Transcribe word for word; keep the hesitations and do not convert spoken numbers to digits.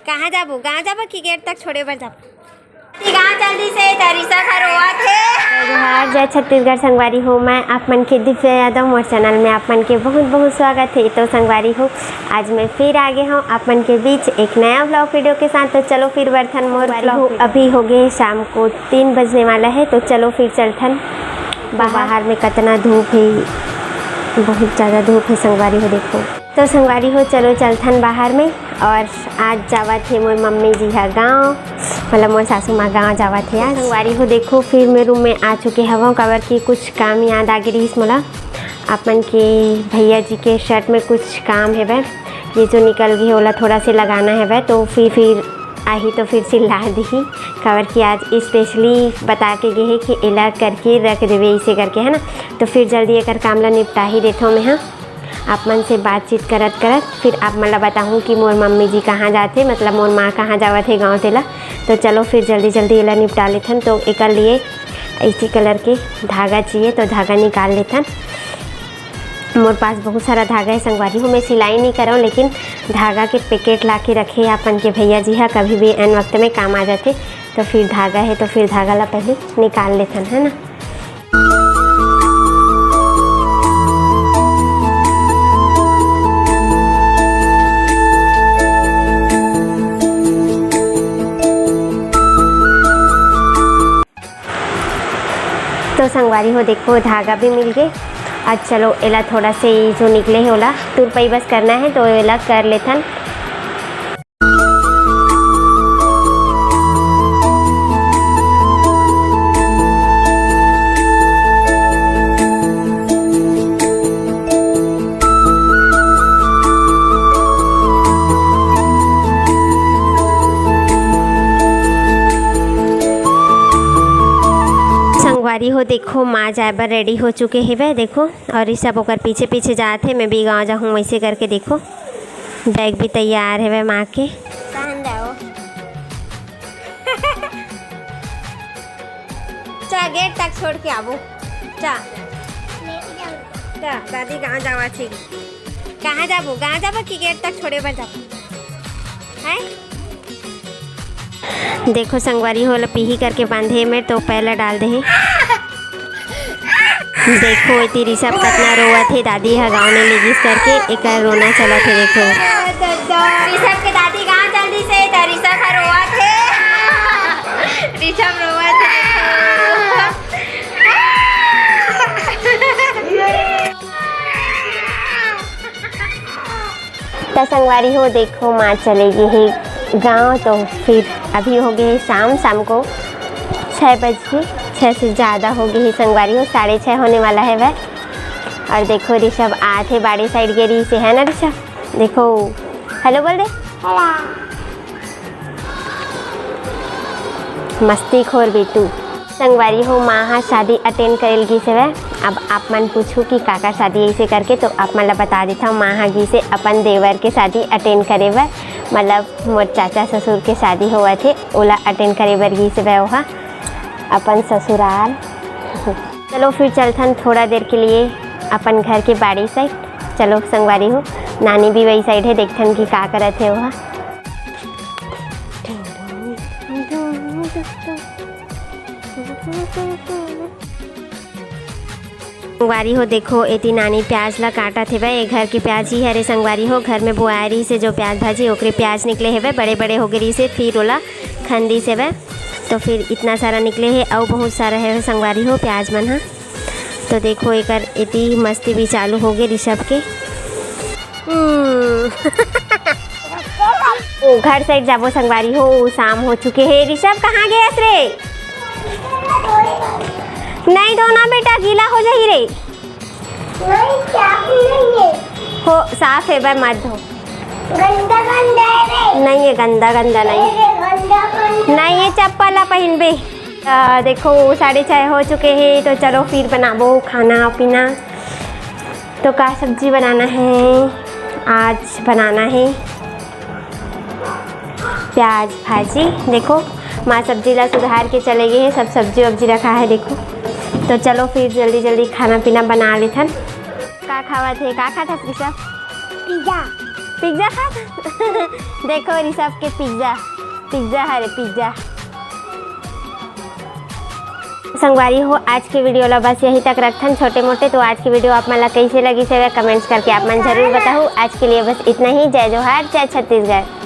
कहाँ जाबो? गाँव जाबो कि गेट तक छोड़े बर जाबो? ती गाँव चल दिस हे, त ऋषभ ह रोवत हे। जय जोहार, जय छत्तीसगढ़ संगवारी हो। मैं आप मन के दिव्या यादव, मोर चैनल में आप मन के बहुत बहुत स्वागत है। तो संगवारी हो, आज मैं फिर आ गए हूँ आप मन के बीच एक नया ब्लॉग वीडियो के साथ। तो चलो फिर बरथन मोर ब्लॉग। अभी हो गए शाम को तीन बजने वाला है, तो चलो फिर चलथन बाहर। बाहर में कतना धूप है, बहुत ज़्यादा धूप है संगवारी हो। देखो तो संगवारी हो, चलो चलथन बाहर में। और आज जावत हे मोर मम्मी जी हा गाँव, मतलब मोर सासू माँ गाँव जावत हे आज। संगवारी हो देखो, फिर मैं रूम में आ चुके हवं, काबर कि कुछ काम याद आ गे रहिस मोला। अपन के भैया जी के शर्ट में कुछ काम हेवय, ये जो निकल गई ओला थोड़ा से लगाना हेवय, तो फिर फिर आही तो फिर चिल्ला दिही, काबर कि आज स्पेशली बता के गे हे कि एला करके रख देवे, इसे करके, है ना। तो फिर जल्दी एकर काम ला निपटा ही देथों मैं, हाँ। आप मन से बातचीत करत करत फिर आप मन ला बताहूँ कि मोर मम्मी जी कहाँ जाथे, मतलब मोर माँ कहाँ जावत हे गाँव, तेला। तो चलो फिर जल्दी जल्दी एला निपटा लेथन। तो एकर लिए इसी कलर के धागा चाहिए, तो धागा निकाल लेथन। मोर पास बहुत सारा धागा है संगवारी हो, मैं सिलाई नहीं करव, लेकिन धागा के पैकेट ला के रखे अपन के भैया जी हा, कभी भी ऐन वक्त में काम आ जाथे। तो फिर धागा है, तो फिर धागा ला पहले निकाल लेथन, है ना। तो संगवारी हो देखो, धागा भी मिल गए। अब चलो एला थोड़ा से जो निकले है ओला तुरपई बस करना है, तो एला कर लेथन। संगवारी हो देखो, माँ जाए बर रेडी हो चुके हेवय देखो, और ये सब ओकर पीछे पीछे जात हे। मैं भी गाँव जाहूँ वैसे करके देखो, बैग भी तैयार हेवय माँ के। पहन जाओ। चा, गेट तक छोड़ के आबो। चा। चा, दादी गाँव जावा थी। कहाँ जाबो? गाँव जाबो कि गेट तक छोड़े बर जाबो? हैं? देखो संगवारी हो, ला पीही करके बांधे में तो पैला डाल दे हे। देखो, एती ऋषभ कतना रोवत हे, दादी ह गाँव नइ लेगिस करके एकर रोना चलत हे। देखो, ऋषभ के दादी गाँव चल दिस हे, त ऋषभ ह रोवत हे। ऋषभ रोवत हे, देखो। त संगवारी हो, देखो, माँ चले गे हे गाँव, तो फिर अभी हो गए हे शाम, शाम को छः बज के, छः से ज़्यादा हो गए हे संगवारी हो, साढ़े छः होने वाला है वह। और देखो, ऋषभ आत हे बाड़ी साइड गे रहिस हे, है ना ऋषभ? देखो, हेलो बोल दे। हेलो। मस्तीखोर बेटू। संगवारी हो, माँ हा शादी अटेंड करेल गिस हवय। अब आप मन पूछू कि काकर शादी ऐसे करके, तो आप मन ला बता देथव, माँ हा गिस हे अपन देवर के शादी अटेंड करे बर, मतलब मोर चाचा ससुर के शादी होवत हे, ओला अटेंड करे बर गिस हवय ओहा अपन ससुराल। चलो फिर चलथन थोड़ा देर के लिए अपन घर के बाड़ी साइड। चलो संगवारी हो, नानी भी वही साइड है, देखथन कि का करत हे ओहा। संगवारी हो, देखो, एती नानी प्याज ला काटत हेवय। ए घर के प्याज ही हरे संगवारी हो, घर में बोआए रहिस हे जो प्याज भाजी, ओकरे प्याज निकले हेवय, बड़े बड़े हो गे रहिस हे, फिर ओला खन दिस हेवय। तो फिर इतना सारा निकले हे, अउ बहुत सारा हेवय संगवारी हो प्याज मन ह। तो देखो, एकर एती मस्ती भी चालू हो गे ऋषभ के। हम्म। ओ, घर साइड जाबो संगवारी हो, शाम हो चुके हे। ऋषभ, कहाँ गे हस रे? नहीं धोना बेटा, गीला हो जाही रे। नहीं, साफ नहीं है। हो, साफ है बे, मत धो। गंदा गंदा है बे। नहीं है, गंदा गंदा नहीं। अरे, गंदा गंदा। नहीं, ये चप्पल ला पहनबे। अ, देखो, साढ़े छः हो चुके हैं, तो चलो फिर बनाबो खाना पीना। तो का सब्जी बनाना है? आज बनाना है प्याज भाजी। देखो, माँ सब्जी ला सुधार के चले गए हैं, सब सब्जी वब्जी रखा है, देखो। तो चलो फिर जल्दी जल्दी खाना पीना बना लेथन। का खावत है, का खात हस ऋषभ? पिज्जा। पिज्जा खा। देखो ऋषभ के पिज्जा, पिज्जा हरे पिज्जा। संगवारी हो, आज के वीडियो ला बस यही तक रखथन, छोटे मोटे। तो आज के वीडियो आप मन ला कैसे लगिस हवे, कमेंट्स करके आप मन जरूर बताहू। आज के लिए बस इतना ही। जय जोहार, जय छत्तीसगढ़।